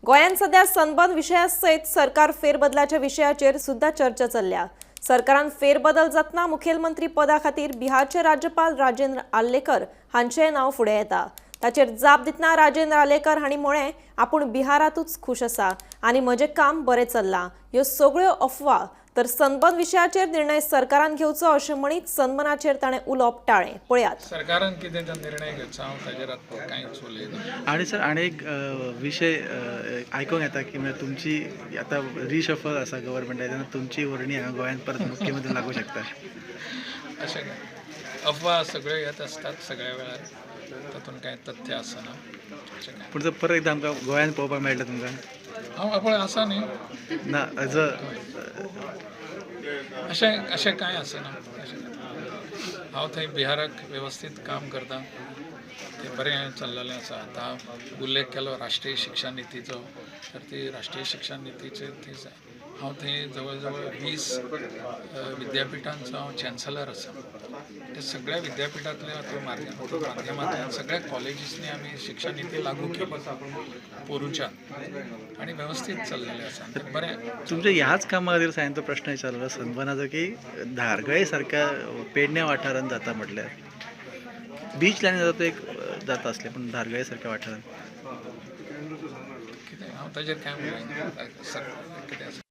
गोंयांत सध्या सनबर्न विशया सयत सरकार फेरबदलाच्या विशयाचेर सुद्दां चर्चा चल्ल्या. सरकारान फेरबदल जातना मुखेलमंत्री पदा खातीर बिहारचे राज्यपाल राजेंद्र आर्लेकर हांचें नांव फुडें येता. ताचेर जाप दितना राजेंद्र आर्लेकर हांणी म्हळें, आपूण बिहारांतूच खूश आसा आनी म्हजें काम बरें चल्लां. ह्यो सगळ्यो अफवा, तर सनबर्न विशयाचेर निर्णय सरकारान घेवचो अशें म्हणीत सनबर्नाचेर ताणें उलोवप टाळ्ळें. पळयात. सरकारान कितें तो निर्णय घेवचो, हांव ताजेर आतां कांयच उलयना. आणि सर, आनी एक विशय आयकूंक येता की म्हणजे तुमची आतां रिशफल आसा गव्हर्मेंटान, तेन्ना तुमची वर्णी हांगा गोंयांत परत मुख्यमंत्री लागूं शकता. अशें काय अफवा सगळ्यो येत आसतात सगळ्या वेळार, तातूंत कांय तथ्य आसना अशें काय. पूण जर परत एकदां आमकां गोंयांत पळोवपाक मेळटा तुमकां? हांव पळय आसा न्ही. ना, एज अ अशें अशें कांय आसना अशें. हांव थंय बिहाराक वेवस्थीत काम करता, तें बरें चल्लेलें आसा. आतां उल्लेख केलो राष्ट्रीय शिक्षा नितीचो, तर ती राष्ट्रीय शिक्षा नितीचेर ती हांव थंय जवळ जवळ 20 विद्यापिठांचो हांव चॅन्सलर आसा. त्या सगळ्या विद्यापिठांतल्या माध्यमांतल्यान सगळ्या कॉलेजीसनी आमी शिक्षा निती लागू केली पोरूंच्यान आनी वेवस्थीत चल्लेलें आसा, तें बरें. तुमच्या ह्याच कामा खातीर हांवें तो प्रश्न विचारलो सनबर्नाचो की धारगळे सारक्या पेडण्या वाठारांत जाता, म्हटल्यार बीच लायन जाता तो एक जाता आसलें, पूण धारगळे सारक्या वाठारांत कितें हांव ताजेर कांय उलयना, कितें आसा.